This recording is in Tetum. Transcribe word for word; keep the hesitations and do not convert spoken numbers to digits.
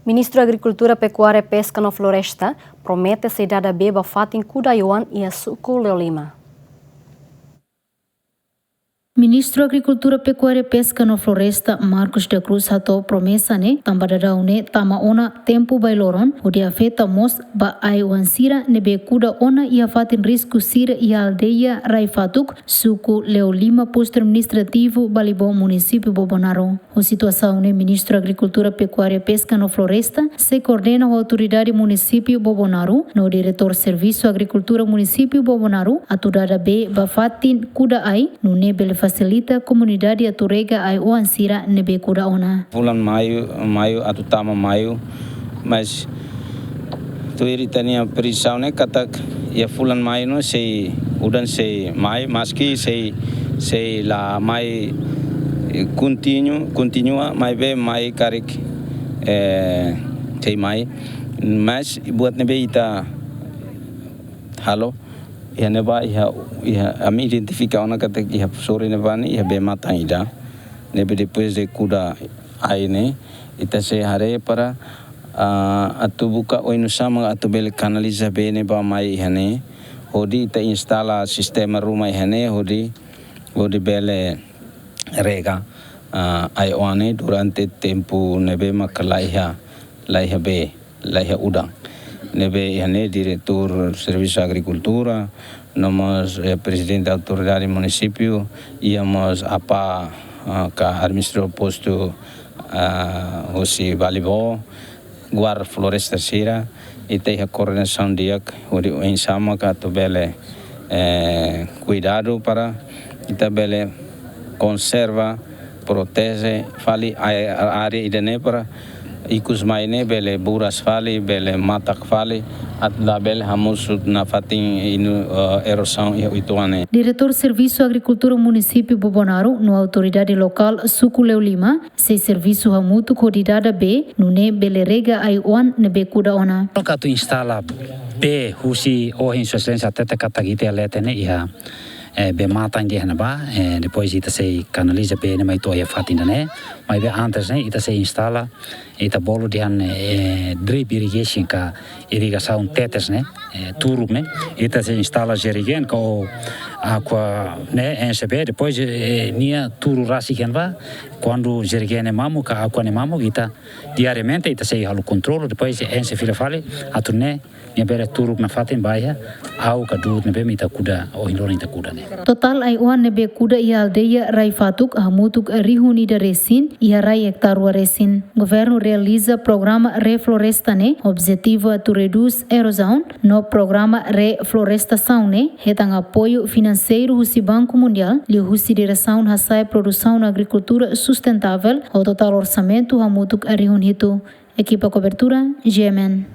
Ministru Agrikultura, Pekuária, Peska no Floresta promete sei dada bee ba fatin kuda ai-oan iha suku Leolima. Ministru Agrikultura, Pekuária, Peska no Floresta, Marcos da Cruz, hato'o promesa ne'e tanba daudaun ne'e tama ona tempu bailoron, hodi afeta mós ba ai-oan sira ne'ebé kuda ona iha fatin risku sira iha aldeia Rai Fatuk, suku Leolima, postu administrativu Balibó, munisípiu Bobonaro. Ho situasaun ne'e, Ministru Agrikultura, Pekuária, Peska no Floresta sei koordena ho autoridade munisípiu Bobonaro no diretór Servisu Agrikultura munisípiu Bobonaro atu dada bee ba fatin kuda ai, nune'e bele fasilita komunidade atu rega ai-oan sira ne'ebé kuda ona. Fulan maiu, maiu atu tama maiu, mas tuir ita-nia previzaun ne'e katak iha fulan maiu ne'e sei, udan sei mai, maski sei, sei la mai, eh, kontinu, kontinua, maibé mai karik, eh, sei mai. Mas buat ne'ebé ita halo, iha ne'ebá, iha, iha, ami identifika ona katak iha sorin ne'ebá ne'e iha bee-matan ida. Ne'ebé depois de kuda ai ne'e, ita sei haree para, ah, atu buka oinsá mak atu bele kanaliza bee ne'e ba mai iha ne'e, hodi ita instala sistema ruma iha ne'e, hodi, hodi bele rega, ah, ai-oan ne'e durante tempu ne'ebé maka laiha, laiha bee, laiha udan. Ne'ebé iha ne'e diretór Servisu Agrikultura, no mós, eh, prezidente autoridade munisípiu, iha mós apá, ah, ka administradór postu, ah, husi Balibó, guarda floresta sira, ita iha koordenasaun di'ak, hodi oinsá mak atu bele, eh, kuidadu para ita bele konserva, proteje fali ai-, área ida-ne'e para ikus mai ne'e bele buras fali, bele matak fali, atu labele hamosu nafatin inu, eh, erozaun iha uitoan ne'e. Diretór Servisu Agrikultura munisípiu Bobonaro no autoridade lokál suku Leolima sei servisu hamutuk hodi dada bee, nune'e bele rega ai-oan ne'ebé kuda ona. Atu instala bee husi ohin Sua Exelénsia hatete katak ita iha leten ne'e iha, eh, bee-matan ida iha ne'ebá, eh, depois ita sei kanaliza bee ne'e mai to'o iha fatin ida-ne'e, maibé antes ne'e ita sei instala, ita bolu dehan, eh, drip irrigation ka irrigasaun tetes ne'e, eh, turuk ne'e, ita sei instala jerrycan ka ou aqua ne'e, enxe bee, depois, eh, nia turuk rasik iha ne'ebá, kuandu jerrycan ne'e mamuk ka aqua ne'e mamuk, ita diariamente ita sei halo kontrolu, depois enxe fila fali, atu nune'e nia bele turuk nafatin ba iha auk ka du'ut ne'ebé mak ita kuda, ohin loron ita kuda ne'e. Totál ai-oan ne'ebé kuda iha aldeia Rai Fatuk hamutuk rihun ida resin, iha rai ektár rua resin. Governu realiza programa refloresta ne'e objetivu atu redús erozaun, no programa reflorestasaun ne'e hetan apoiu finanseiru husi Banku Mundiál, liuhusi Diresaun Hasa'e Produsaun Agrikultura Sustentável, ho totál orsamentu hamutuk rihun hitu. Ekipa kobertura, G M N.